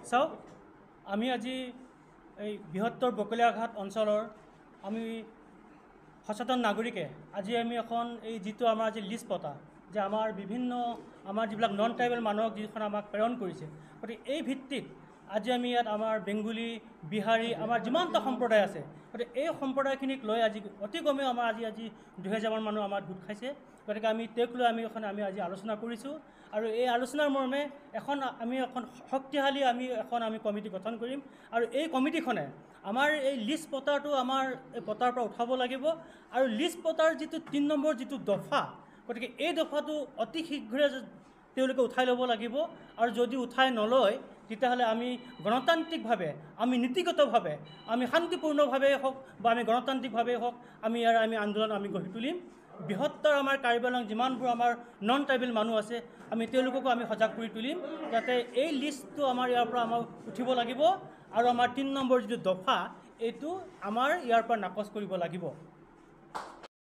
চাওক, আমি আজি এই বৃহত্তৰ বকলীয়াঘাট অঞ্চলৰ আমি সচেতন নাগৰিকে আজি আমি এখন এই যিটো আমাৰ আজি লিষ্ট পতা যে আমাৰ বিভিন্ন আমাৰ যিবিলাক নন ট্ৰাইবেল মানুহক যিখন আমাক প্ৰেৰণ কৰিছে, গতিকে এই ভিত্তিত আজি আমি ইয়াত আমাৰ বেংগলী, বিহাৰী, আমাৰ যিমানটা সম্প্ৰদায় আছে, গতিকে এই সম্প্ৰদায়খিনিক লৈ আজি অতি কমেও আমাৰ আজি 2000মান মানুহ আমাৰ গোট খাইছে। গতিকে আমি তেওঁক লৈ আমি এখন আমি আজি আলোচনা কৰিছোঁ আৰু এই আলোচনাৰ মৰ্মে এখন আমি এখন শক্তিশালী আমি এখন আমি কমিটি গঠন কৰিম আৰু এই কমিটিখনে আমাৰ এই লিষ্ট পতাটো আমাৰ এই পতাৰ পৰা উঠাব লাগিব আৰু লিষ্ট পতাৰ যিটো 3 নম্বৰ যিটো দফা, গতিকে এই দফাটো অতি শীঘ্ৰে তেওঁলোকে উঠাই ল'ব লাগিব আৰু যদি উঠাই নলয় তেতিয়াহ'লে আমি গণতান্ত্ৰিকভাৱে, আমি নীতিগতভাৱে, আমি শান্তিপূৰ্ণভাৱেই হওক বা আমি গণতান্ত্ৰিকভাৱেই হওক, আমি ইয়াৰ আমি আন্দোলন আমি গঢ়ি তুলিম। বৃহত্তৰ আমাৰ কাৰ্বি আংলং যিমানবোৰ আমাৰ নন ট্ৰাইবেল মানুহ আছে, আমি তেওঁলোককো আমি সজাগ কৰি তুলিম যাতে এই লিষ্টটো আমাৰ ইয়াৰ পৰা আমাৰ উঠিব লাগিব আৰু আমাৰ 3 নম্বৰ যিটো দফা এইটো আমাৰ ইয়াৰ পৰা নাকচ কৰিব লাগিব।